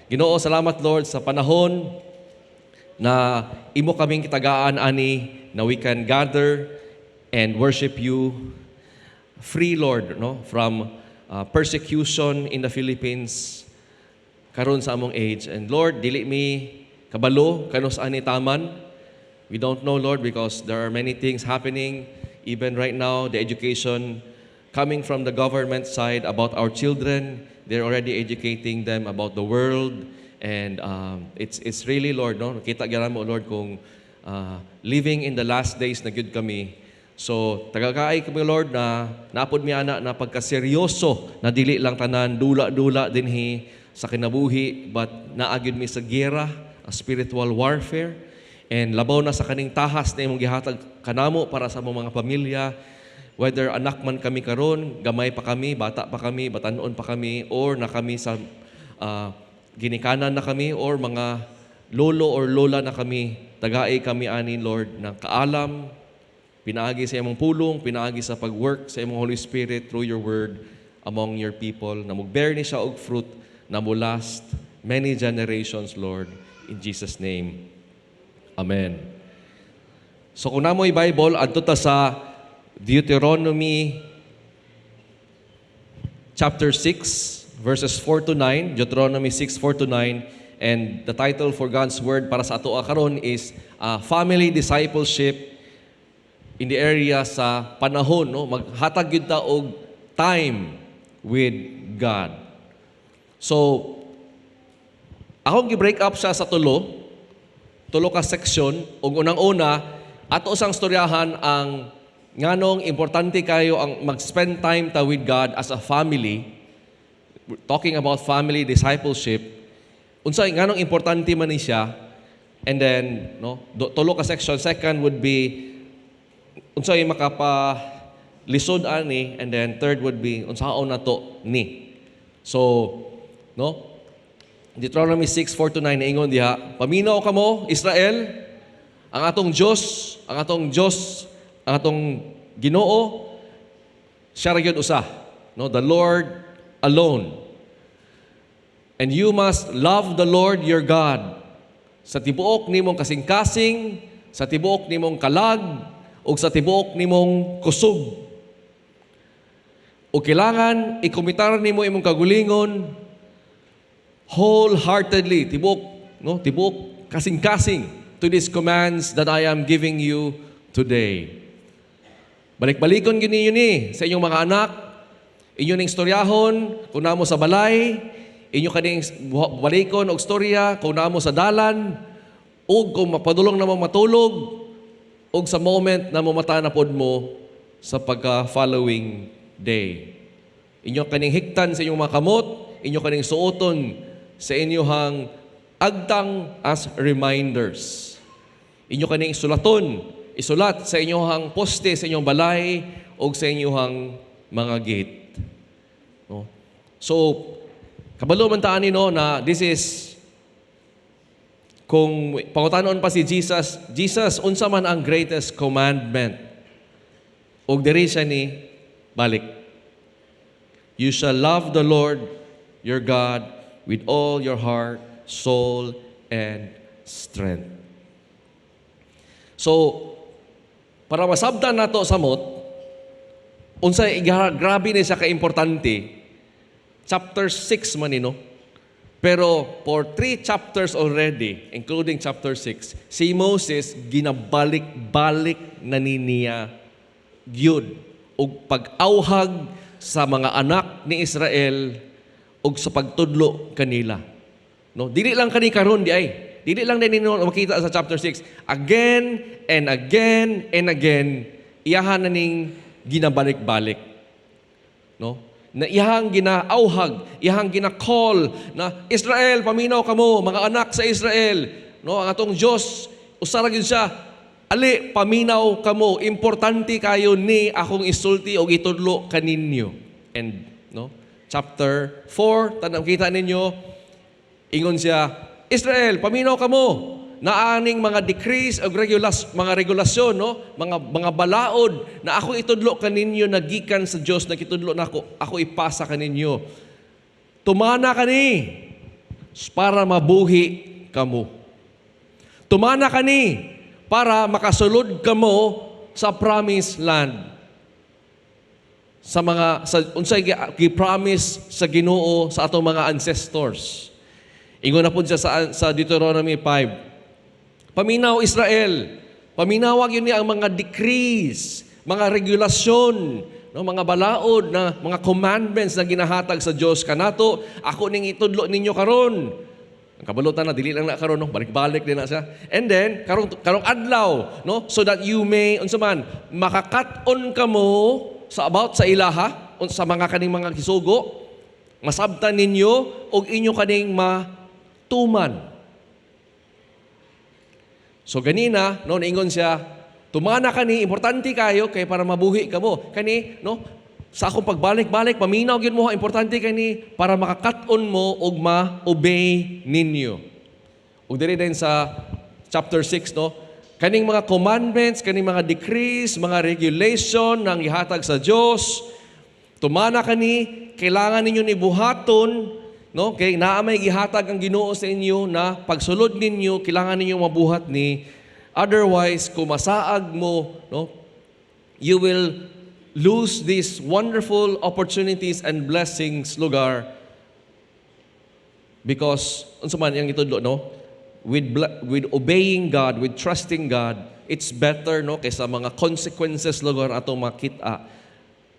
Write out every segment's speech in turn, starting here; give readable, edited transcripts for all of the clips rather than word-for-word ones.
Ginoo, salamat, Lord, sa panahon na imo kaming kitagaan ani na we can gather and worship you free, Lord, no, from persecution in the Philippines karon sa among age. And Lord, dili mi kabalo kanus ani taman. We don't know, Lord, because there are many things happening even right now, the education coming from the government side about our children. They're already educating them about the world. And it's really, Lord, no? Kita gyud mo, Lord, kung living in the last days na gyud kami. So, tagakaay kami, Lord, na napod mi ana na pagkaseryoso na dili lang tanan dula-dula dinhi sa kinabuhi, but naa gyud mi sa gera, a spiritual warfare. And labaw na sa kaning tahas na imong gihatag kanamo para sa among mga pamilya, whether anak man kami karon, gamay pa kami, bata pa kami, batanon pa kami, or na kami sa ginikanan na kami, or mga lolo or lola na kami, tagai kami ani, Lord, ng kaalam, pinaagi sa imong pulong, pinaagi sa pag-work sa imong Holy Spirit through your word among your people, na mug-bear ni siya og fruit na mo last many generations, Lord, in Jesus' name. Amen. So kung namoy Bible, adto ta sa Deuteronomy chapter 6, verses 4 to 9, Deuteronomy 6, 4 to 9, and the title for God's Word para sa ato karon is Family Discipleship in the area sa panahon, no, maghatag gyud ta og time with God. So akong gi-break up siya sa tulo ka section. Ug unang-una, ato sang storyahan ang nganong importante kayo ang mag-spend time ta with God as a family. We're talking about family discipleship, unsay nganong importante man ni siya. And then, no, tulo ka section. Second would be unsay makapa lisod ani, and then third would be unsaon nato ni. So, no, Deuteronomy 6, 4 to 9, ingon diha, "Paminaw kamo, Israel, ang atong Dios, ang atong Dios, ang atong Ginoo, siya ra gyud usa." No, the Lord alone. "And you must love the Lord your God sa tibuok nimong kasing-kasing, sa tibuok nimong kalag, ug sa tibuok nimong kusog. O kailangan ikomitar nimo imong kagulingon wholeheartedly, tibuok, no, tibuok kasing-kasing to these commands that I am giving you today. Balik-balikon gyud ninyo ni sa inyong mga anak, inyo ning istoryahon kung namo sa balay, inyo kaning balikon og storya kung namo sa dalan, ug kung mapadulong na mo matulog, ug sa moment na momata na pod mo sa pagka following day. Inyo kaning hiktan sa inyong mga kamot, inyo kaning suoton sa inyong agtang as reminders. Inyo kaning sulaton, isulat sa inyong poste, sa inyong balay, o sa inyong mga gate." No? So, kabalo man ta ani, no, na this is kung pangutanon pa si Jesus, "Jesus, unsa man ang greatest commandment?" Ug diri siya ni balik. "You shall love the Lord your God with all your heart, soul, and strength." So, para masabtan nato samot, unsay grabe ni siya ka-importante, chapter 6 man ni, no? Pero for three chapters already, including chapter 6, si Moses ginabalik-balik na ni niya gyud og pag-awhag sa mga anak ni Israel ug sa pagtudlo kanila. No, dili lang kani karon di ay. Dili lang din ninyo makita sa chapter 6. Again and again and again, iyahan na ning ginabalik-balik. No? Na iyang ginaauhag, iyang gina-call na, "Israel, paminaw kamo, mga anak sa Israel." No, ang atong Dios, usa ra gyud siya. Ali, paminaw kamo, importante kayo ni akong isulti og itudlo kaninyo. And no, chapter 4, tanang kita ninyo, ingon siya, "Israel, paminaw kamo, naaning mga decrees o mga regulasyon, no, mga balaod na ako itudlo kaninyo na gikan sa Dios na kitudlo nako, ako ipasa kaninyo. Tumana kani." Para mabuhi kamo. Tumana kani para makasulod kamo sa promised land. Sa mga sa unsay gi-promise sa Ginoo sa atong mga ancestors. Ingon na pud siya sa Deuteronomy 5. "Paminaw, Israel, paminawa gyud ni ang mga decrees, mga regulasyon, no, mga balaod na mga commandments na ginahatag sa Dios kanato. Ako ning itudlo ninyo karon." Ang kabalutan na dili lang na karon, no, balik-balik din na siya. And then karong adlaw, no, so that you may, unsa man, makakat-on kamo sa about sa ilaha, sa mga kaning mga gisugo, masabtan ninyo og inyo kaning matuman. So ganina, no, niingon siya, tumana kani, importante kayo kay para mabuhi kamo. Kani, no, sa akong pagbalik-balik, paminaw gyud mo ha, importante kani para makakat-on mo og ma-obey ninyo. Ug diri din sa chapter 6, no, kaning mga commandments, kaning mga decrees, mga regulation nang gihatag sa Dios, tumana kani, kailangan ninyo ni buhaton, no? Kay naa may gihatag ang Ginoo sa inyo na pagsulod ninyo, kailangan ninyo mabuhat ni. Otherwise, kung masaag mo, no, you will lose these wonderful opportunities and blessings lugar because unsa man iyang itudlo, no, with obeying God, with trusting God, it's better, no, kaysa mga consequences lugar atong makita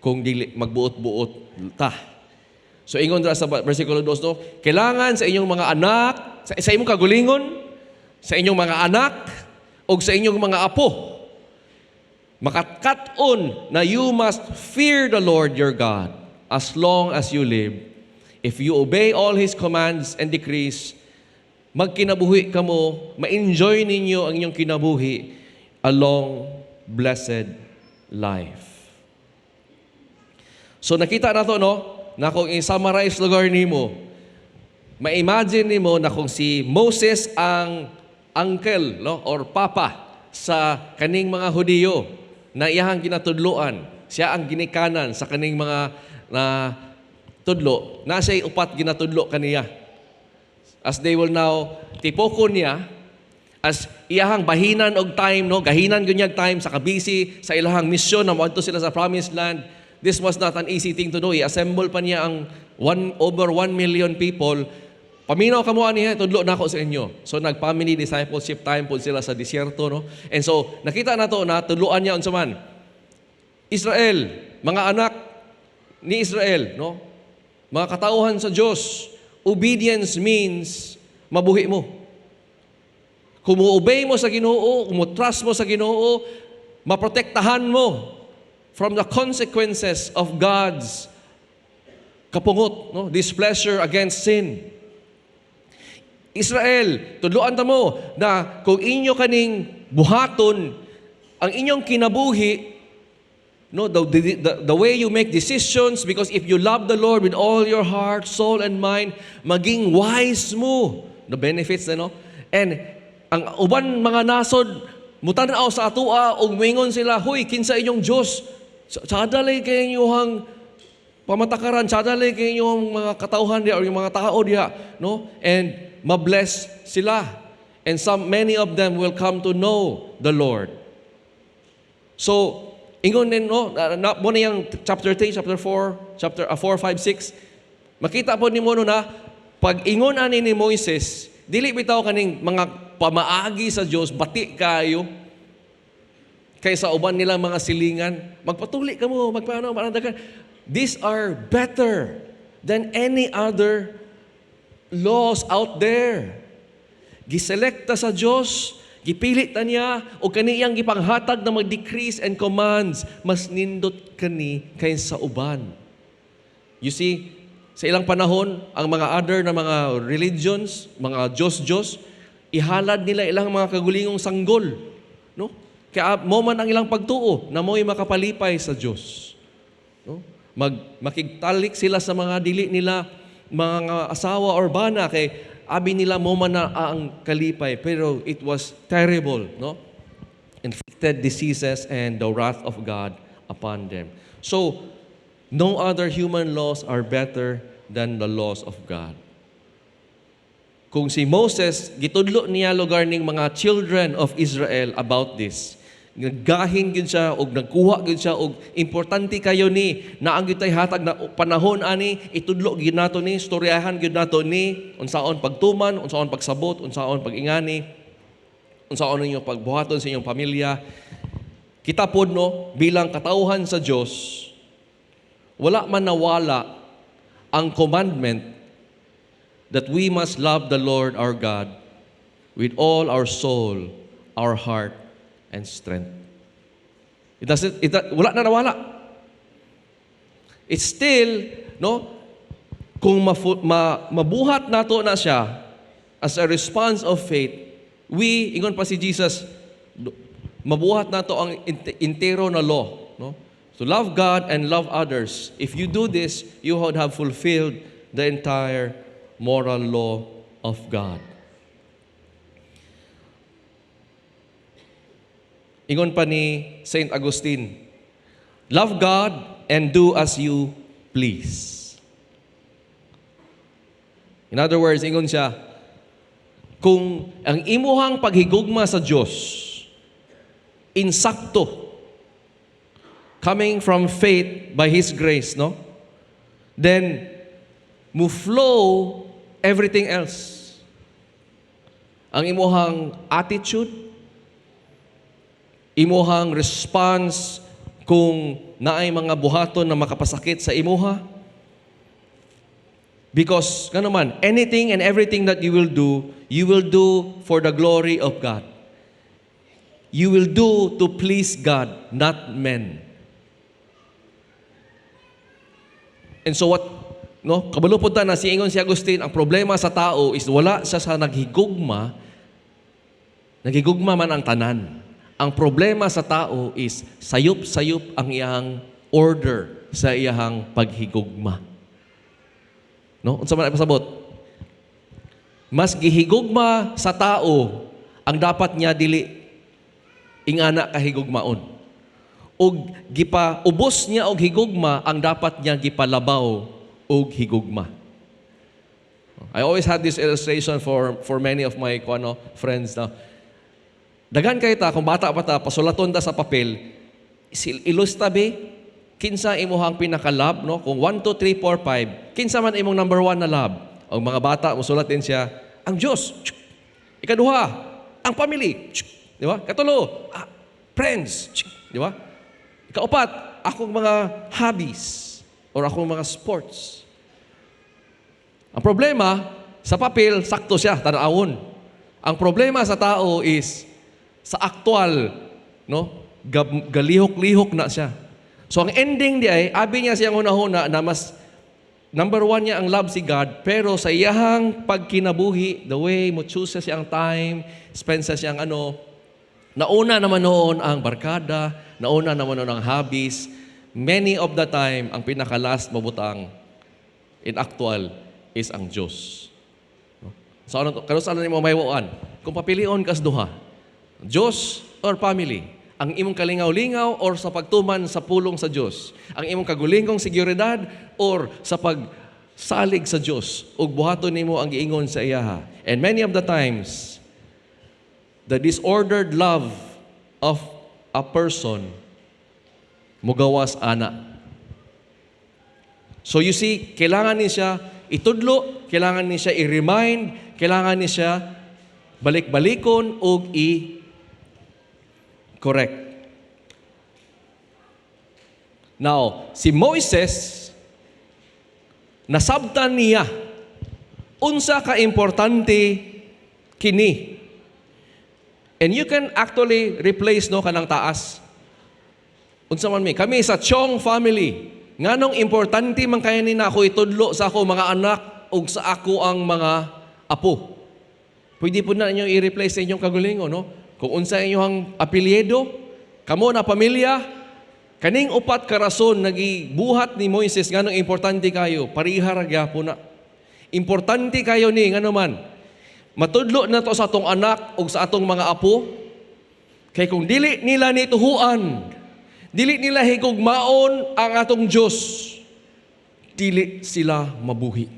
kung dili magbuot-buot ta. So ingon dira sa versikulo 2, no, kailangan sa inyong mga anak, sa imong kagulingon, sa inyong mga anak ug sa inyong mga apo, makakat-on na you must fear the Lord your God as long as you live. If you obey all His commands and decrees, magkinabuhi kamo, ma-enjoy ninyo ang inyong kinabuhi, a long, blessed life. So nakita na to, no? Na kung i-summarize lugar nimo, ma-imagine nimo na kung si Moses ang uncle, no, or papa sa kaning mga Hudiyo na iyahang ginatudloan, siya ang ginikanan sa kaning mga na tudlo, na siya upat ginatudlo kaniya. As they will now tipokon niya as iyahang bahinan og time, no, gahinan gyud niya time sa kabisi sa ilahang misyon na moadto sila sa promised land. This was not an easy thing to do. I-assemble pa niya ang over 1 million people. "Paminaw kamo ani, tudlo nako sa inyo." So nag-family discipleship time po sila sa disyerto, no? And so nakita nato na tudloan niya unsa man. Israel, mga anak ni Israel, no? Mga katauhan sa Dios, obedience means mabuhi mo. Kung mo-obey mo sa Ginoo, kung mo-trust mo sa Ginoo, maprotektahan mo from the consequences of God's kapungot, no? Displeasure against sin. Israel, tudloan ta mo na kung inyo kaning buhaton ang inyong kinabuhi, no, the way you make decisions, because if you love the Lord with all your heart, soul, and mind, maging wise mo. The benefits, ano? And ang uban mga nasod, mutan-aw sa atoa, ug moingon sila, "Huy, kinsa inyong Diyos? Tsada lay kay inyong pamatakaran, tsada lay kay inyong mga katauhan diha or yung mga tao diha," no? And mabless sila. And many of them will come to know the Lord. So, ingon din, no, na, mo na yung chapter 3, chapter 4, chapter 4, 5, 6. Makita po nimo, no, na pag ingon ani ni Moises, dili bitaw kaning mga pamaagi sa Dios bati kayo kaysa uban nilang mga silingan. Magpatuli ka mo, magpaano, marandagan. These are better than any other laws out there. Giselekta sa Dios, gipili ta niya, o kaniyang gipanghatag na mga decrees and commands, mas nindot kani kaysa uban. You see, sa ilang panahon, ang mga other na mga religions, mga Diyos-Diyos, ihalad nila ilang mga kagulingong sanggol. No? Kaya mo man ang ilang pagtuo na mo'y makapalipay sa Diyos. No? Makigtalik sila sa mga dili nila mga asawa or bana kay abi nila mo man na ang kalipay, pero it was terrible, no, inflicted diseases and the wrath of God upon them. So no other human laws are better than the laws of God. Kung si Moses, gitudlo niya lugar ning mga children of Israel about this. Naggahin gyud siya og nagkuha gyud siya og importante kayo ni naa gyud tay hatag na panahon ani, itudlo gyud nato ni, storyahan gyud nato ni, unsaon pagtuman, unsaon pagsabot, unsaon pag-ingani, unsaon ninyo pagbuhaton sa inyong pamilya. Kita pod, no, bilang katawhan sa Dios, wala man nawala ang commandment that we must love the Lord our God with all our soul, our heart, and strength. It doesn't, it, wala na nawala. It's still, no, kung mabuhat nato na siya as a response of faith, we, ingon pa si Jesus, mabuhat nato ang entero na law, no? To love God and love others. If you do this, you would have fulfilled the entire moral law of God. Ingon pa ni Saint Augustine, "Love God and do as you please." In other words, ingon siya, kung ang imuhang paghigugma sa Dios insakto, coming from faith by His grace, no? Then, mo flow everything else. Ang imuhang attitude, imuhang response kung naay mga buhaton na makapasakit sa imuha. Because, ngano man, anything and everything that you will do, you will do for the glory of God. You will do to please God, not men. And so what, no, kabalo pod ta na siingon si Agustin, ang problema sa tao is wala siya sa naghigugma, naghigugma man ang tanan. Ang problema sa tao is sayop-sayop ang iyang order sa iyang paghigugma. No? Unsa man ay pasabot? Mas gihigugma sa tao ang dapat niya dili ingana kahigugmaon. Og gipaubos niya og higugma ang dapat niya gipalabaw og higugma. I always had this illustration for many of my kuano friends na daghan kay ta kung bata pa ta, pasulaton ta sa papel, ilusta be kinsa imuhang pinaka-love, no? Kung 1 2 3 4 5, kinsa man imong number 1 na love? Og mga bata mosulat din siya, ang Dios. Ikaduha, ang family. Di ba? Katulo, friends. Di ba? Ikaupat, akong mga hobbies or akong mga sports. Ang problema, sa papel, sakto siya, tanawon. Ang problema sa tao is, sa actual, no, galihok-lihok na siya. So ang ending di ay, abi niya siyang hunahuna na mas number one niya ang love si God, pero sa iyahang pagkinabuhi, the way mo choose siya siyang time, spend sa siyang ano, nauna naman noon ang barkada, nauna naman noon ang hobbies. Many of the time, ang pinaka-last mabutang in actual is ang Diyos. No? So ano, karon sa ano nimo mahiwaan? Kung papilion kas duha, Diyos or family, ang imong kalingaw-lingaw or sa pagtuman sa pulong sa Diyos, ang imong kagulingong seguridad or sa pagsalig sa Diyos, ug buhaton nimo ang giingon sa iyaha. And many of the times, the disordered love of a person mugawas ana. So you see, kailangan ni siya itudlo, kailangan ni siya i-remind, kailangan ni siya balik-balikon ug i-correct. Now, si Moises, nasabtan niya unsa ka importante kini. And you can actually replace, no, kanang taas. Unsa man mi? Kami sa Chong family. Nganong importante man kaya ni nako itudlo sa ako mga anak ug sa ako ang mga apo. Pwede po na ninyo i-replace sa inyong kagulingon, no? Kung unsa inyong apelyido, kamo na pamilya, kaning upat ka rason nagibuhat ni Moises nganong importante kayo, pariha ra gyapon na. Importante kayo ni ngano man matudlo na to sa atong anak ug sa atong mga apo, kay kung dili nila ni tuhuan, dili nila higugmaon ang atong Dios, dili sila mabuhi.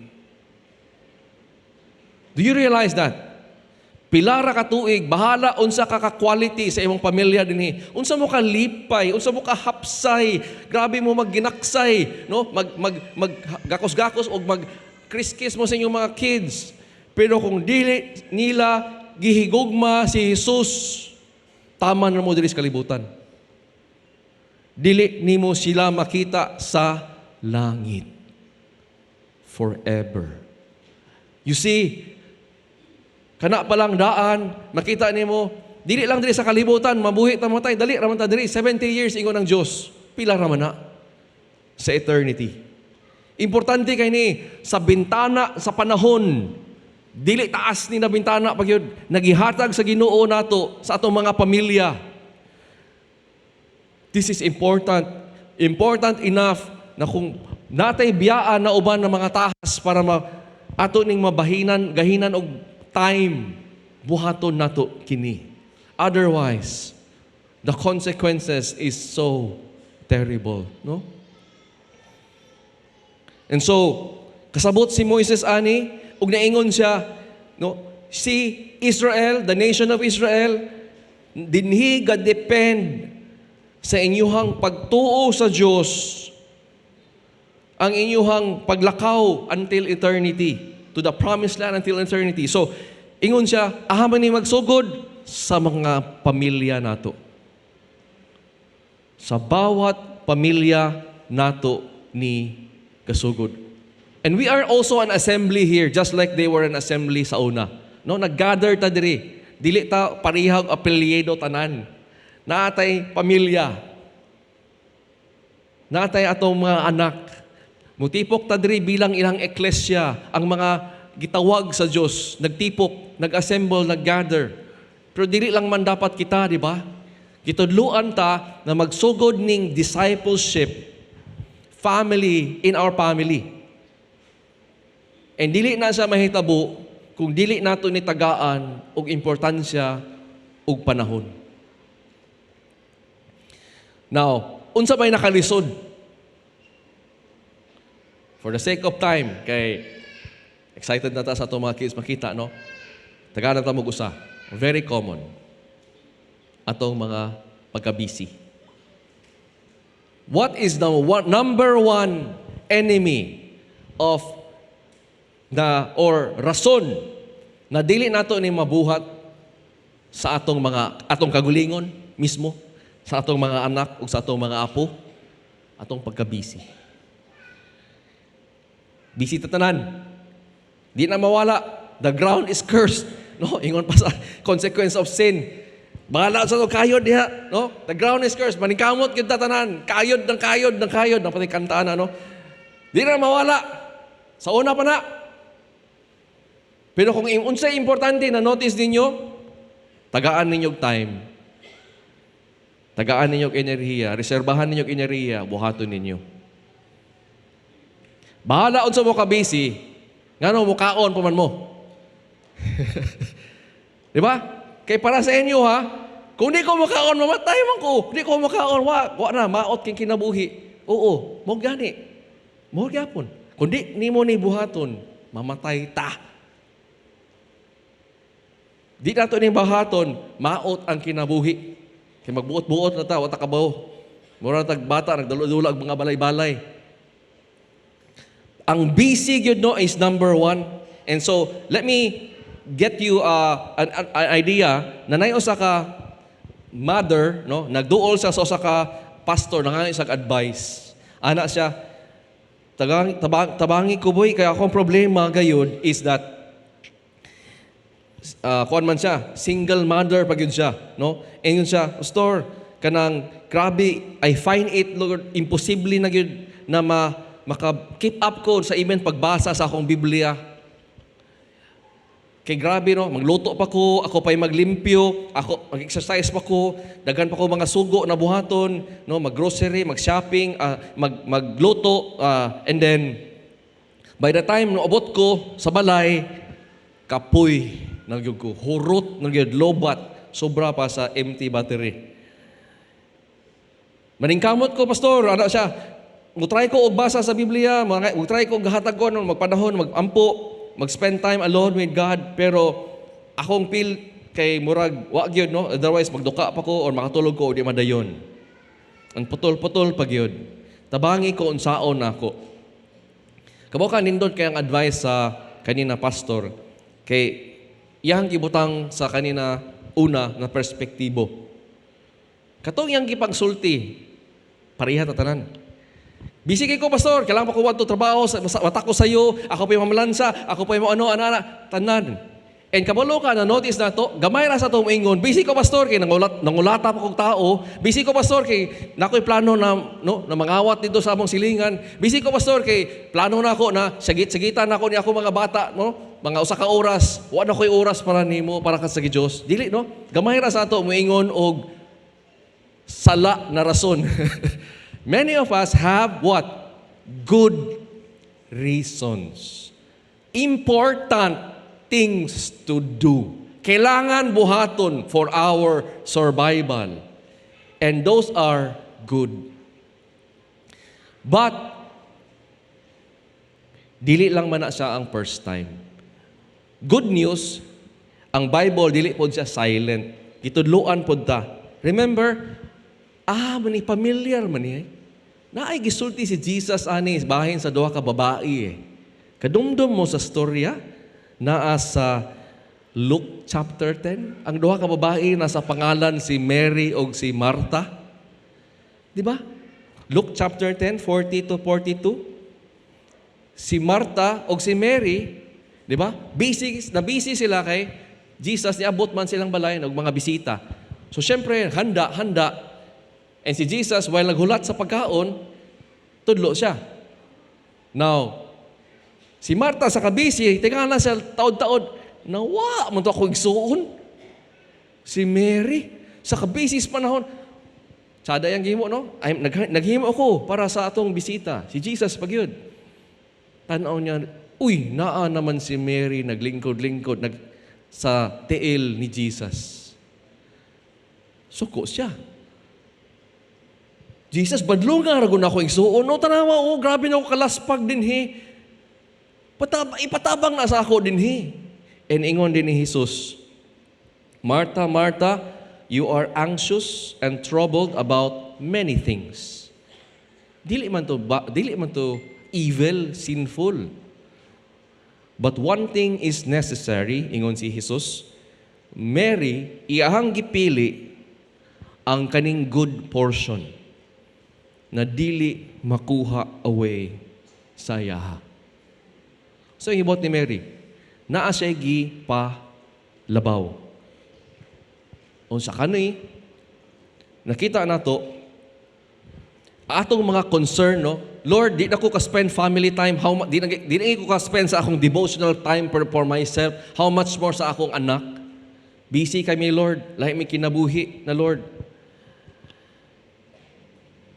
Do you realize that? Pila ra ka tuig, bahala unsa ka ka-quality sa imong pamilya dinhi. Unsa mo ka lipay, unsa mo ka hapsay, grabe mo magginaksay, no? Mag mag mag gakos-gakos og mag kiss mo sa inyong mga kids. Pero kung dili nila gihigugma si Jesus, tama na mo diri sa kalibutan. Dili nimo sila makita sa langit forever. You see, kana pa lang daan, makita nimo, dili lang diri sa kalibutan, mabuhi ta, matay, dali ra man ta diri, 70 years ingon ang Dios. Pila ra man na sa eternity. Importante kay ni sa bintana sa panahon, dili taas ni na bintana pag yun, nagihatag sa Ginoo nato sa atong mga pamilya. This is important. Important enough na kung natay biyaan na uban ng mga tahas para ma, ato ning mabahinan, gahinan og time, buhaton nato kini. Otherwise, the consequences is so terrible, no? And so, kasabot si Moises ani, ug naingon siya, no, si Israel, the nation of Israel, dinhi ga-depend sa inyuhang pagtuo sa Dios ang inyuhang paglakaw until eternity, to the promised land until eternity. So, ingon siya, aha man ni magsugod sa mga pamilya nato. Sa bawat pamilya nato ni kasugod. And we are also an assembly here, just like they were an assembly sa una. No, nag-gather ta diri. Dili ta parihag apelyido tanan. Naatay pamilya. Naatay atong mga anak. Mutipok ta diri bilang ilang eklesia, ang mga gitawag sa Dios, nagtipok, nag-assemble, nag-gather. Pero dili lang man dapat kita, di ba? Gitudluan ta na magsugod ning discipleship family in our family. And dili na siya mahitabo kung dili nato ni tagaan og importansya og panahon. Now, unsa may nakalisod? For the sake of time, kay excited na ta sa atong mga kids makita, no? Tagaan ta mo usa. Very common. Atong mga pagka-busy. What is the one, number one enemy of na or rason na dili nato ni mabuhat sa atong mga atong kagulingon mismo, sa atong mga anak ug sa atong mga apo? Atong pagka-busy. Busy ta tanan. Di na mawala. The ground is cursed. No, ingon pa sa consequence of sin. Bahala sa to kayod diha, no? The ground is cursed. Maningkamot gyud ta tanan. Kayod ng kayod ng kayod na pati kantaan, no? Di na mawala. Sa una pa na. Pero kung unsay importante na notice ninyo, tagaan ninyo og time. Tagaan ninyo og enerhiya, reserbahan ninyo og enerhiya, buhaton ninyo. Bahala unsa mo ka busy, ngano mukaon pa man mo? Di ba? Kay para sa inyo ha, kung di ko makaon, mamatay man ko. Di ko makaon, wa na, maot king kinabuhi. Oo, mo gani. Mo gyapon. Kung di nimo ni buhaton, mamatay ta. Di nato ni buhaton, maot ang kinabuhi. Kay magbuot-buot na ta, wa ta kabaw. Mura tag bata nagdulo-dulo og mga balay-balay. Ang busy gyud, no, is number one. And so, let me get you an idea na nay usa ka mother, no, nagduol siya sa usa ka pastor, nangayo sa advice. Ana siya, Tabangi ko boy, kay akong problema gayud is that," kuan man siya, single mother pag yun siya, no? Ingon siya, "Pastor, kanang grabe, I find it, Lord, imposible na gyud na maka keep up ko sa even pagbasa sa akong Biblia. Kay grabe, no, magluto pa ko, ako pa'y maglimpyo, ako mag-exercise pa ko, daghan pa ko mga sugo na buhaton, no, mag-grocery, mag-shopping, magluto, and then by the time no abot ko sa balay, kapoy na gyud ko, hurot na gyud, lobat, sobra pa sa empty battery. Maningkamot ko, Pastor," ana siya, "Mutry ko og basa sa Biblia, mga mutry ko og gahatag ko no, magpanahon, magampo." mag-spend time alone with God, pero akong feel kay murag wa gyud, no? Otherwise magduka pa ko or makatulog ko o di madayon. Ang putol-putol pa gyud. Tabangi ko unsaon nako. Kabalo ka, nindot kay ang advice sa kanina, pastor, kay iyang gibutang sa kanina una na perspektibo. Katong iyang gipagsulti, pareha ta tanan. Busy kay ko, pastor, kailangan pa ko to trabaho, mata ko sayo, ako pa yung mamalansa, ako pa yung ano, ana, ana, tanan. And kabalo ka, na notice na to, gamay ra sa atong ingon, "Busy ko, pastor, kay nangulata pa kog tao, busy ko, pastor, kay nakoy plano na, no, na mangawat dito sa among silingan, busy ko, pastor, kay plano na ako na sagit-sagitan na ako ni ako mga bata, no, mga 1 ka oras, wa na ko'y oras para nimo, para ka sa Dios." Dili, no? Gamay ra sa ato moingon og sala na rason. Many of us have what? Good reasons. Important things to do. Kailangan buhaton for our survival. And those are good. But dili lang man na siya ang first time. Good news, ang Bible dili pod siya silent. Gitudloan pod ta. Remember, mani familiar man ni. Naay gisulti si Jesus ani bahin sa duha ka babae eh. Kadumdum mo sa storya naa sa Luke chapter 10, ang duha ka babae nasa pangalan si Mary og si Martha. Di ba? Luke chapter 10, 40 to 42. Si Martha og si Mary, di ba? Busy, na busy sila kay Jesus, niabot man silang balay og mga bisita. So syempre, handa, handa. And si Jesus, while naghulat sa pagkaon, tudlo siya. Now, si Martha sa kabisi, tingala siya taod-taod, nawa man to ako igsuon. Si Mary, sa kabisi sa panahon, tsada yang gihimo, no? Ay, naghimo ako para sa atong bisita. Si Jesus pag yun. Tanaw niya, uy, naa naman si Mary naglingkod-lingkod sa tiil ni Jesus. Suko siya. "Jesus, badlong nga ra gud ako igsuon. No, tanawa, oh, grabe na ako kalaspag dinhi. Ipatabang na sa ako dinhi." And ingon din ni Jesus, "Martha, Martha, you are anxious and troubled about many things." Dili man to evil, sinful. "But one thing is necessary," ingon si Jesus. "Mary, iyahang gipili ang kaning good portion na dili makuha away sa iyaha." So, ang hibot ni Mary, naa siya gipalabaw. Unsa kani, nakita nato atong mga concern, no? "Lord, di na ko ka-spend family time, di na ko ka-spend sa akong devotional time for myself, how much more sa akong anak? Busy kami, Lord, lahi mi kinabuhi na, Lord."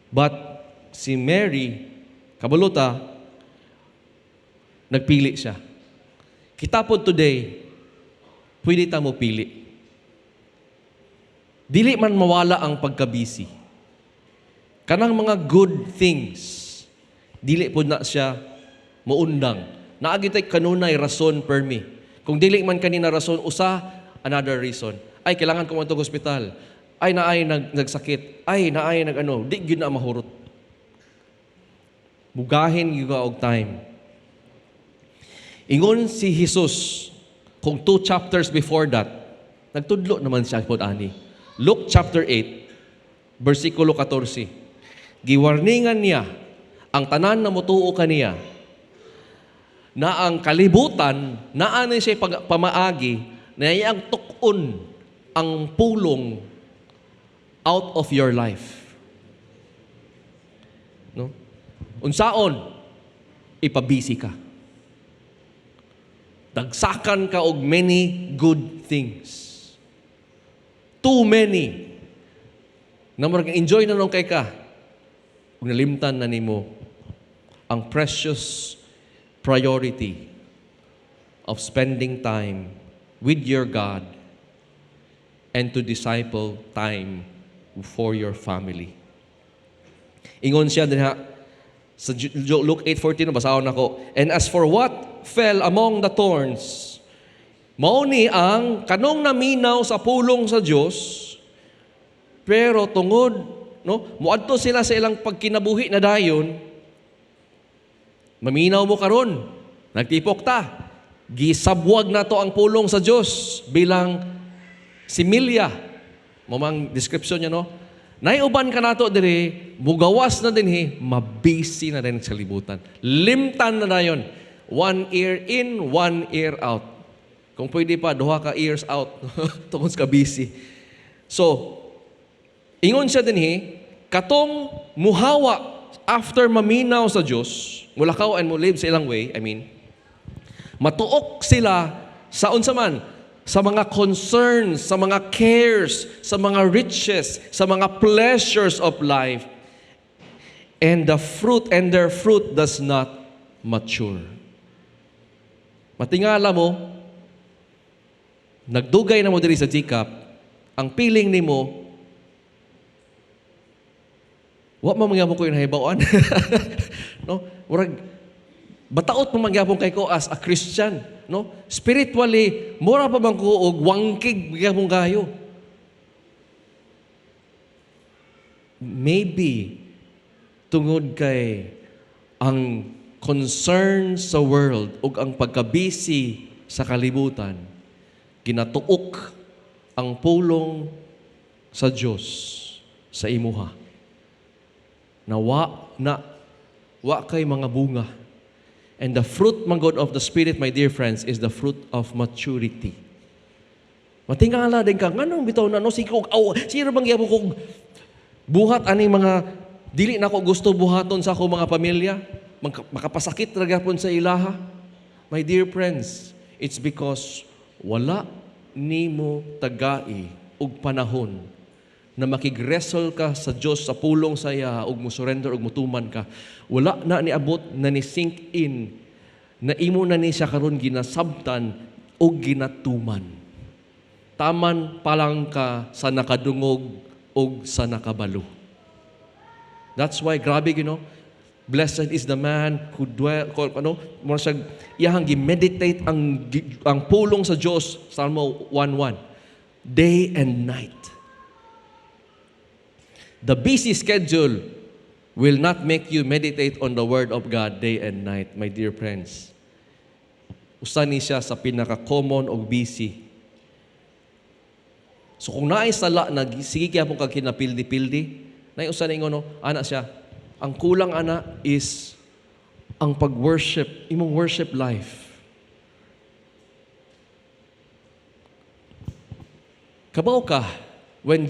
But si Mary, kabalo ta, nagpili siya. Kita po today, pwede ta mo pili. Dili man mawala ang pagkabisi. Kanang mga good things, dili po na siya muundang. Naa gyud tay kanunay rason permi. Kung dili man kanina rason, usa, another reason. Ay, kailangan ko man ospital. Ay, naay nagsakit. Ay, naay nag ano. Di gyud na mahurot. Mugahin gyud ka og time. Ingon si Jesus, kung two chapters before that, nagtudlo naman siya pod ani. Luke chapter 8, versikulo 14. Giwarningan niya ang tanan na mutuo kaniya na ang kalibutan naa ni siya pamaagi na iyang tuk-on ang pulong out of your life. No? Unsaon? Ipabisi ka. Dagsakan ka og many good things. Too many. Na murag enjoy na nung kay ka. Ug nalimtan na nimo ang precious priority of spending time with your God and to disciple time for your family. Ingon siya dinha, Sa Luke 8:14, basahon nako. "And as for what fell among the thorns," mao ni ang kanong naminaw sa pulong sa Dios, pero tungod, no, muadto sila sa ilang pagkinabuhi na dayon, maminaw mo karon, nagtipok ta. Gisabwag na to ang pulong sa Dios bilang similya. Mao mang description niya, no? Naiuban ka nato diri, mugawas na dinhi, mabisi na rin sa libutan. Limtan na dayon. One ear in, one ear out. Kung pwede pa, duha ka ears out. Tungod sa busy. So, ingon siya dinhi, katong muhawa after maminaw sa Dios, mulakaw and mo live sa ilang way, I mean, matuok sila sa unsa man, sa mga concerns, sa mga cares, sa mga riches, sa mga pleasures of life. And their fruit does not mature. Matingala mo, nagdugay na mo diri sa GCAP, ang feeling nimo, wa man magyapon ko yung nahibawan, no? Murag, bataot pa magyapon kay ko as a Christian. No? Spiritually, mura pa man ko og wangkig gyapon kayo. Maybe tungod kay ang concern sa world ug ang pagkabisi sa kalibutan, ginatuok ang pulong sa Dios sa imuha. Na wa na wa kay mga bunga. And the fruit, man God, of the Spirit, my dear friends, is the fruit of maturity. Matingala din ka, nganong bitaw na, no, sige kog, aw, sino bang gyapon kog buhat aning mga, dili na ko gusto buhaton sa ako mga pamilya, makapasakit ra gyapon sa ilaha. My dear friends, it's because wala nimo tagai og panahon na makig-wrestle ka sa Dios sa pulong sa iya ug mo surrender ug mutuman ka. Wala na niabot na ni sink in na imo na ni siya karon ginasabtan ug ginatuman. Taman pa lang ka sa nakadungog ug sa nakabalo. That's why grabe you know. Blessed is the man who dwell, ano, mo siya iyahang gi-meditate ang pulong sa Dios, Salmo 1:1, day and night. The busy schedule will not make you meditate on the Word of God day and night, my dear friends. Usa ni siya sa pinaka-common og busy. So kung naay sala na sige kaya pong kag kinapildi-pildi, naay usa na ingon, no, ana siya, ang kulang ana is ang pag-worship, imong worship life. Kabaw ka, when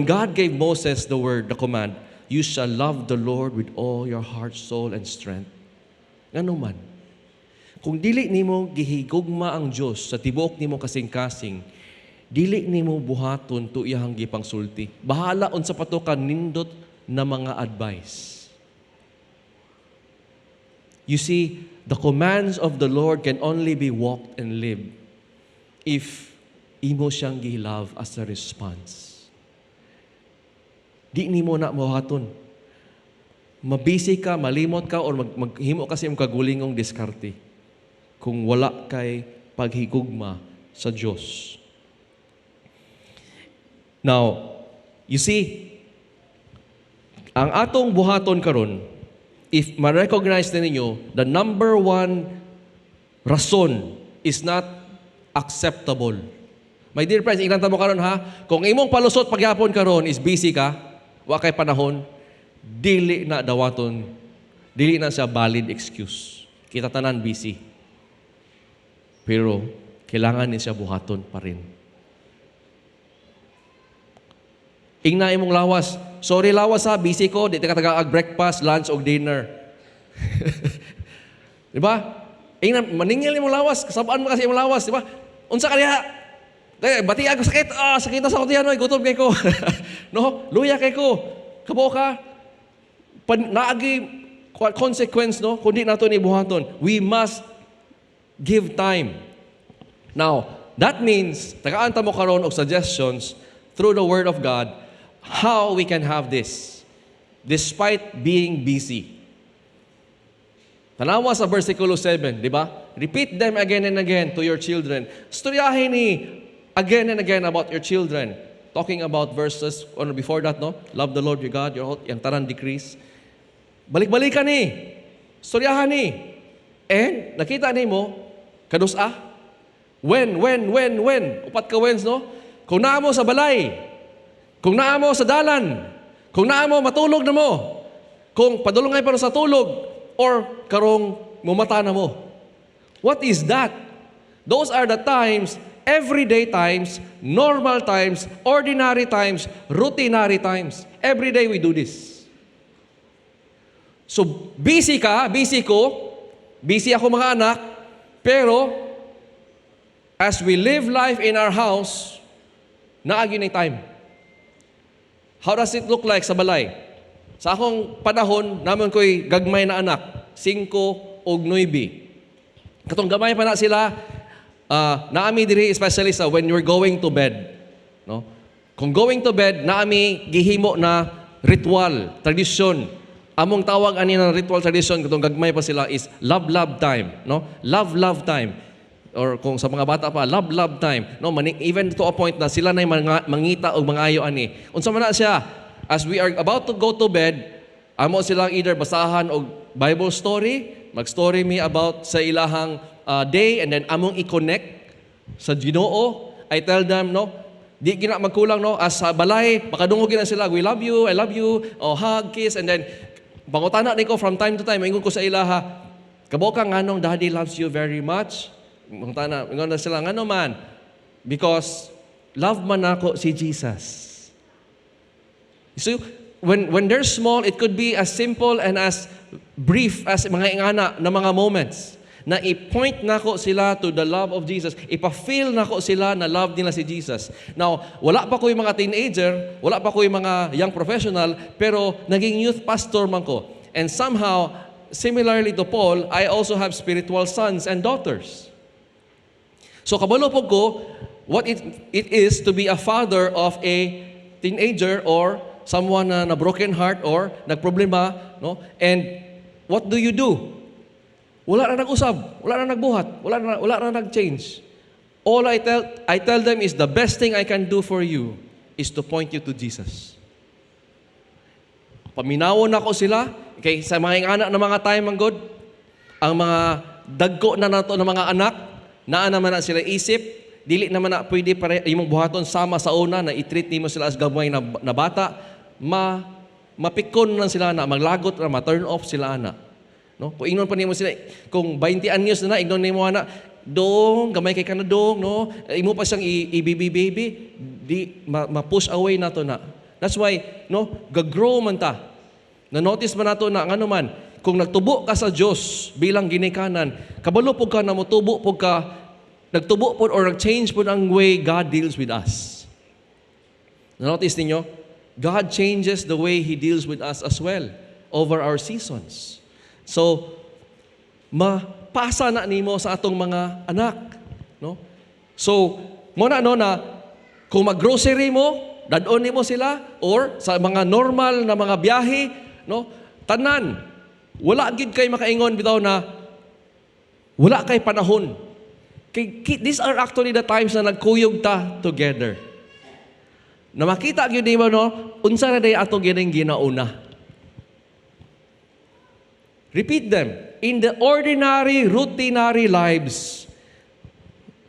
God gave Moses the word, the command, "You shall love the Lord with all your heart, soul, and strength." Ngano man? Kung dili nimo gihigugma ang Dios sa tibuok nimo kasing-kasing, dili nimo buhaton to iyang gipangsulti. Bahala unsa pa to ka nindot na mga advice. You see, the commands of the Lord can only be walked and lived if imo siyang gihilove as a response. Di nimo na mabuhaton. Mabisi ka, malimot ka, or maghimo ka sa imong kagulingong diskarte kung wala kay paghigugma sa Diyos. Now, you see, ang atong buhaton karon, if ma-recognize na ninyo, the number one rason is not acceptable. My dear friends, ingnan mo karon ha, kung imong palusot pagyapon karon is busy ka, wa kay panahon, dili na dawaton, dili na siya valid excuse. Kita tanan busy. Pero kailangan ni siya buhaton pa rin. Ingna imong lawas, "Sorry lawas ha, busy ko, di ta ka breakfast, lunch og dinner." Di ba? Ingna maningil imong lawas, kasabaan mo kasi imong lawas, di ba? "Unsa ka diha?" "Eh, bati ako sakit. Ah, sakit na sa ako diyan, oy, gutom kay ko." No? Luya kay ko. Kabo ka. Pan, naagi consequence, no? Kundi nato ni buhaton. We must give time. Now, that means tagaan ta mo karon og suggestions through the Word of God how we can have this. despite being busy. Tanawa sa versikulo 7, di ba? Repeat them again and again to your children. Storyahin ni again and again about your children. Talking about verses, or before that, no? Love the Lord your God, your whole, yung tanan decrees. Balik-balikan ni. Storyahan ni. And, nakita ni mo, kadus-a. When, when. Upat ka whens, no? Kung naa mo sa balay, kung naa mo sa dalan, kung naa mo matulog na mo, kung padulongay pa sa tulog, or karong mumata na mo. What is that? Those are the times, everyday times, normal times, ordinary times, routinary times. Every day we do this. So, busy ka, busy ko, busy ako mga anak, pero as we live life in our house, naa gyud time. How does it look like sa balay? Sa akong panahon, naa man ko'y gagmay na anak, 5 og 9. Katong gamay pa na sila, naa mi diri especially sa when you're going to bed. No? Kung going to bed, naa mi gihimo na ritual, tradisyon. Among tawag ani na ritual tradition katong gagmay pa sila is love love time, no? Love love time. Or kung sa mga bata pa, love love time, no? Mani, even to a point na sila na mga mangita og mangayo ani. Unsa man na siya? As we are about to go to bed, amo silang either basahan og Bible story, mag-story mi about sa ilahang day and then among i-connect sa Ginoo. I tell them, no, di gina magkulang, no, as sa balay, makadungog gina sila, "We love you, I love you," oh, hug, kiss, and then pangutana niko from time to time, ingon ko sa ilaha, "Kabaw ka nganong Daddy loves you very much?" Pangutana, ingon na sila, "Ngano man?" "Because love man nako si Jesus." So, when they're small, it could be as simple and as brief as mga ingana na mga moments na i-point nako sila to the love of Jesus. Ipa-feel nako sila na love nila si Jesus. Now, wala pa ko yung mga teenager, wala pa ko yung mga young professional, pero naging youth pastor man ko. And somehow, similarly to Paul, I also have spiritual sons and daughters. So kabalo po ko what it is to be a father of a teenager or someone na broken heart or nagproblema, no? And what do you do? Wala na nag-usab, wala na nagbuhat, wala na nag-change. All I tell them is the best thing I can do for you is to point you to Jesus. Paminawon nako sila kay sa mga anak na mga time ang good, ang mga dagko na nato ng mga anak, naa naman na sila isip, dili naman na pwede pare imong buhaton sama sa una na i-treat nimo sila as gamay na bata, mapikon lang sila na maglagot ra, ma-turn off sila ana. No? Kung ingnon pa nimo sila, kung 20 anyos na na, ingnon nimo ana, "Dong, gamay kay ka na dong," no? Imo pa siyang i-baby baby, di ma-push away nato na. That's why, no, ga-grow man ta. Na-notice man nato na ngano man, kung nagtubo ka sa Dios bilang ginikanan, kabalo pud ka na motubo pud ka, nagtubo pud or nag-change pud ang way God deals with us. Na-notice ninyo? God changes the way He deals with us as well over our seasons. So, mapasa na nimo sa atong mga anak, no? So, mo na no na kung mag-grocery mo, dad-on nimo sila or sa mga normal na mga biyahe, no? Tanan wala gid kay makaingon bitaw na wala kay panahon. Kay these are actually the times na nagkuyog ta together. Na makita gyud nimo, no, unsa ra day ato gining ginauna. Repeat them. In the ordinary, routinary lives,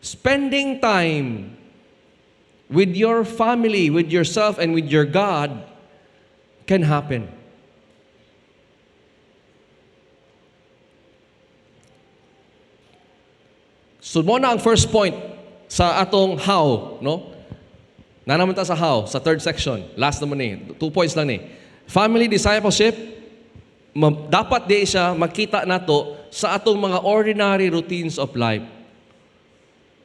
spending time with your family, with yourself, and with your God can happen. So mo na ang first point sa atong how, no? Naa naman ta sa how, sa third section. Last naman ni, 2 points lang ni. Family discipleship, dapat di siya makita nato sa atong mga ordinary routines of life.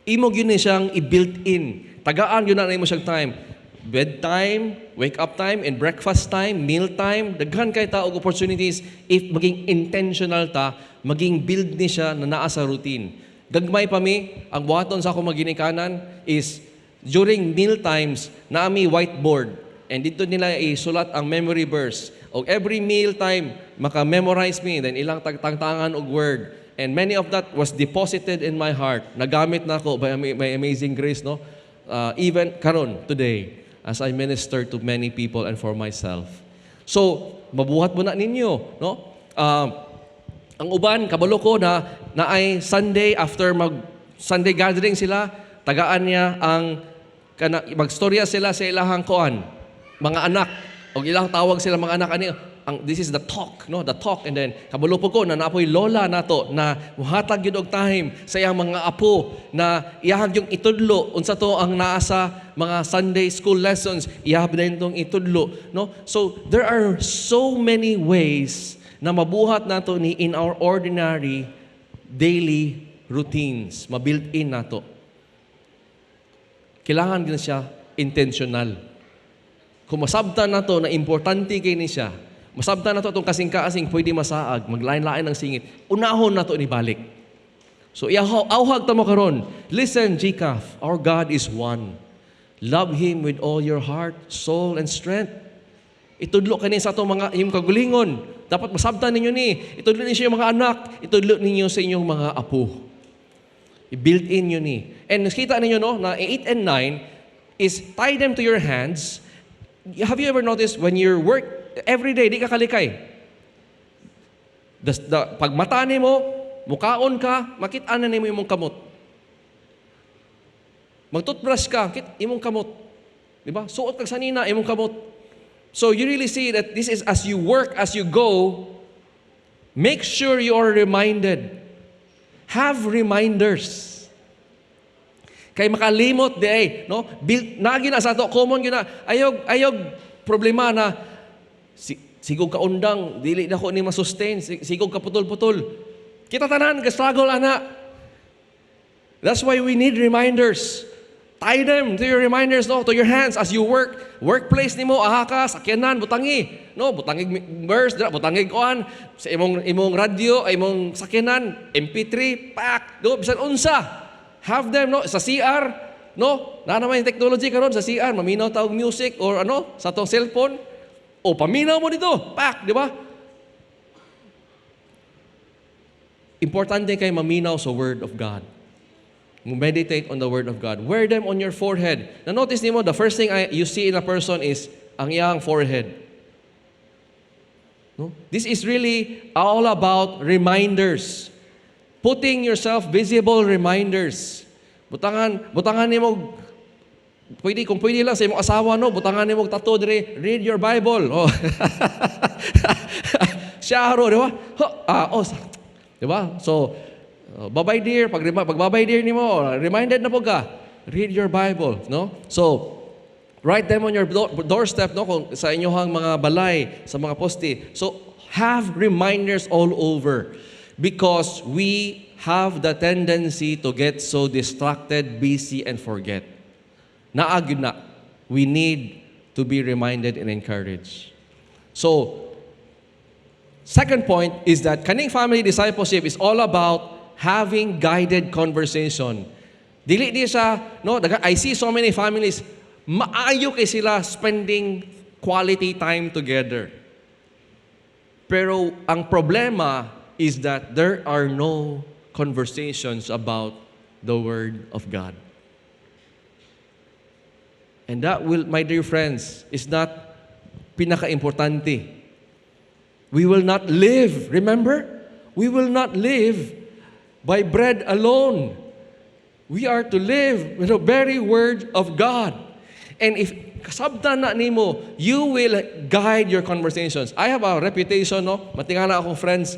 Imo gyud ni siyang i-built in. Tagaan gyud na nimo siyang time. Bedtime, wake up time, and breakfast time, meal time, daghan kay ta og opportunities if maging intentional ta, maging build ni siya na naa sa routine. Gagmay pa mi, ang buhaton sa akong mga ginikanan is during meal times, naa mi whiteboard. And didto nila isulat ang memory verse. Og every meal time, maka-memorize mi, then ilang tagtangtangan og word. And many of that was deposited in my heart. Nagamit nako by amazing grace, no? Even karon today, as I minister to many people and for myself. So, mabuhat mo na ninyo, no? Ang uban, kabalo ko na naay Sunday after mag Sunday gathering sila, tagaan niya ang kana, magstorya sila sa ilahang kuan, mga anak. Og ilang tawag sila mga anak ani ang this is the talk, no? The talk. And then kabalo po ko na naa poy lola nato na muhatag gyud og time sa iyang mga apo na iyahang yung itudlo unsa to ang naa sa mga Sunday school lessons, iyahang din tong itudlo, no? So there are so many ways na mabuhat nato ni in our ordinary daily routines, ma-build in nato. Kailangan din siya intentional. Kung masabtan nato na importante kay ni siya, masabtan nato atong kasing-kaasing pwede masaag, maglain-lain ang singit, unahon nato ni balik. So awhag ta mo karon. Listen, GCAF, our God is one. Love Him with all your heart, soul, and strength. Itudlo kani sa atong mga imong kagulingon. Dapat masabtan ninyo ni. Itudlo ninyo sa inyong mga anak. Itudlo ninyo sa inyong mga apo. I-build in yun ni. And nakita ninyo, no, na 8 and 9 is tie them to your hands. Have you ever noticed when you work every day, di ka kalikay? Pag mata nimo, mukaon ka, makita na nimo imong kamot. Mag-toothbrush ka, kit imong kamot. Di ba? Suot kag sanina, imong kamot. So you really see that this is as you work, as you go, make sure you are reminded. Have reminders. Kay makalimot di ay, no? Build, nagi na sa ato, common gyud na. Ayog ayog problema na si, sigog kaundang dili na ko ni masustain, sigog ka putol-putol. Kita tanan ka struggle ana. That's why we need reminders. Tie them to your reminders, no, to your hands as you work. Workplace nimo, aha ka, sakyanan, butangi. No, butangig verse, dira, butangig kuan sa imong radyo, ay imong sakyanan, MP3, pak, do bisan unsa. Have them, no, sa CR, no? Na naman yung technology karon sa CR, maminaw ta og music or ano, sa atong cellphone. O paminaw mo dito, pak, di ba? Importante kay maminaw sa Word of God. Meditate on the Word of God. Wear them on your forehead. Na-notice nimo, the first thing you see in a person is ang iyang forehead. No? This is really all about reminders. Putting yourself visible reminders. Butangan nimo, pwede kung pwede lang sa imong asawa, no, butangan nimo og tattoo dire, "Read your Bible." Oh. Siya ro, di ba? Ho, ah, oh, di ba? So, bye-bye dear, pag bye-bye dear nimo, reminded na po ka, read your Bible, no? So, write them on your doorstep, no, kung sa inyong mga balay, sa mga poste. So, have reminders all over because we have the tendency to get so distracted, busy, and forget. Naa gyud na. We need to be reminded and encouraged. So, second point is that kaning family discipleship is all about having guided conversation. Dili di siya, no, I see so many families, maayo kay sila spending quality time together. Pero ang problema is that there are no conversations about the Word of God. And that will, my dear friends, is not pinaka-importante. We will not live, remember? We will not live by bread alone. We are to live with the very Word of God. And if kasabtan na nimo, you will guide your conversations. I have a reputation, no? Matingala akong friends.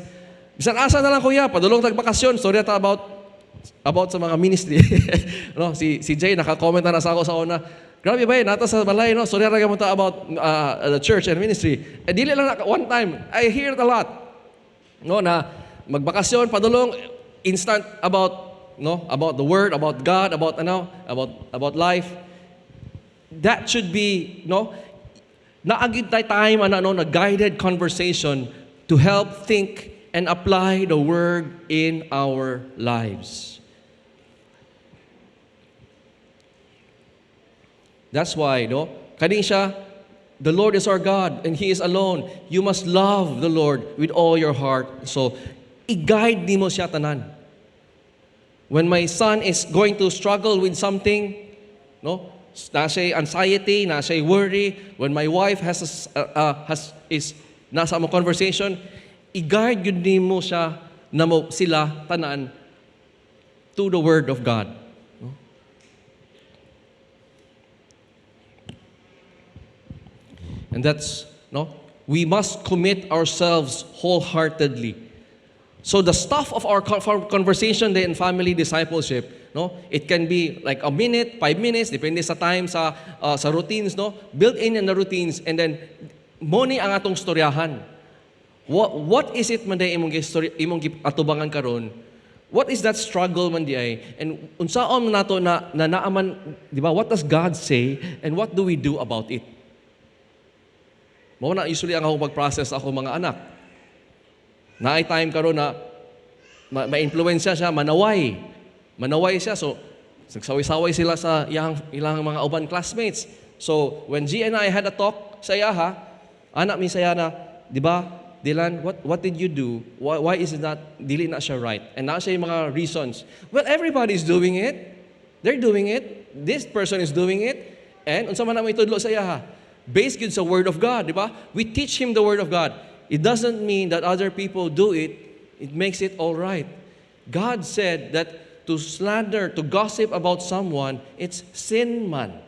Bisan asa na lang, kuya, padulong tag bakasyon, storya ta about sa mga ministry. No, si Jay naka-comment na sa ako sa una. Grabe ba eh, nata sa balay, no? Storya ra mo ta about the church and ministry. Eh, dili lang na, one time, I hear it a lot. No, na magbakasyon, padulong, instant about, no, about the Word, about God, about ano, about life. That should be, no, naa gyud tay time ano, no, na guided conversation to help think and apply the Word in our lives. That's why, no, kani siya, The Lord is our God and He is alone. You must love the Lord with all your heart. So, i-guide nimo siya tanan. When my son is going to struggle with something, no? Naa siya anxiety, naa siya worry, when my wife has a s- has is nasa among conversation, i-guide gyud nimo siya namo sila tanan to the word of God. No? And that's, no, we must commit ourselves wholeheartedly. So the stuff of our conversation day in family discipleship, no? It can be like a minute, 5 minutes, depende sa time sa routines, no? Build in the routines and then mao ni ang atong storyahan. What is it man diay imong gistory imong atubangan karon? What is that struggle man diay? And unsaon man nato na naaman, di ba? What does God say and what do we do about it? Mao na usually ang akong pag-process ako mga anak. Naay time karon na ma-influensya siya, manaway. Manaway siya. So, nagsaway-saway sila sa ilang mga uban classmates. So, when G and I had a talk sa iyaha, anak mi saya na, di ba, "Dylan, what did you do? Why is it not, dili na siya right?" And naa siya yung mga reasons. "Well, everybody's doing it. They're doing it. This person is doing it." And unsa man na mo itudlo sa iyaha? Based gyud sa Word of God, di ba? We teach him the Word of God. It doesn't mean that other people do it, it makes it all right. God said that to slander, to gossip about someone, it's sin man.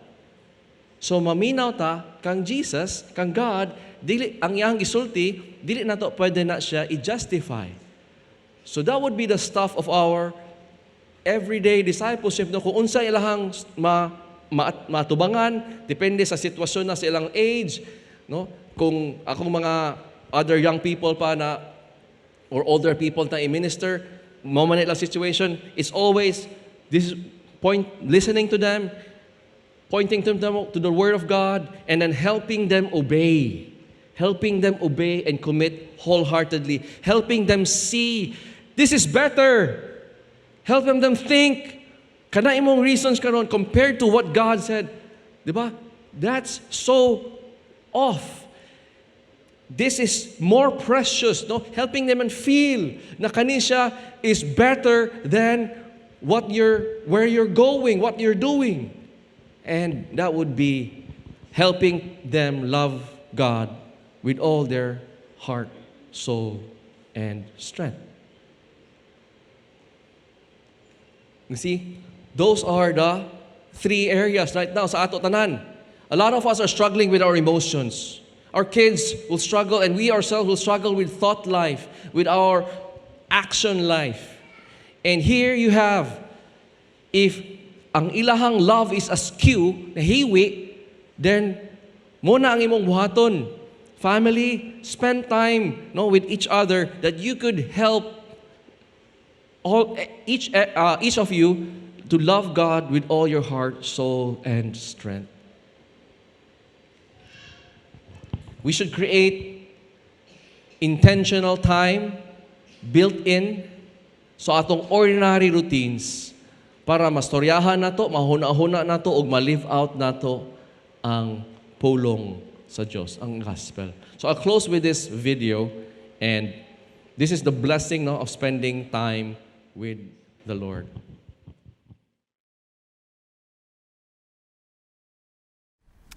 So maminaw ta kang Jesus, kang God, dili ang iyang gisulti, dili nato pwede na siya i-justify. So that would be the stuff of our everyday discipleship, no, kung unsa ilahang ma, matubangan, depende sa sitwasyon na sa ilang age, no? Kung akong mga other young people pa na or older people na i-minister, mao man ilang situation, it's always this point, listening to them, pointing to them to the Word of God, and then helping them obey. Helping them obey and commit wholeheartedly. Helping them see this is better. Helping them think. Kana imong reasons karon compared to what God said. Di ba? That's so off. This is more precious, no? Helping them and feel na kani siya is better than what you're where you're going, what you're doing. And that would be helping them love God with all their heart, soul, and strength. You see, those are the three areas right now sa ato tanan. A lot of us are struggling with our emotions. Our kids will struggle, and we ourselves will struggle with thought life, with our action life. And here you have, if ang ilahang love is askew, nahiwi, then mao na ang imong buhaton. Family, spend time, no, with each other that you could help all each of you to love God with all your heart, soul, and strength. We should create intentional time built in sa atong ordinary routines para mastoryahan nato, mahuna-huna nato ug ma-live out nato ang pulong sa Dios, ang gospel. So I'll close with this video, and this is the blessing, no, of spending time with the Lord.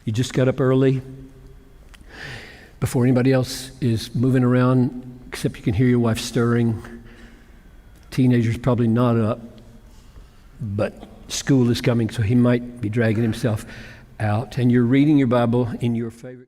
You just got up early before anybody else is moving around, except you can hear your wife stirring. Teenager's probably not up, but school is coming, so he might be dragging himself out. And you're reading your Bible in your favorite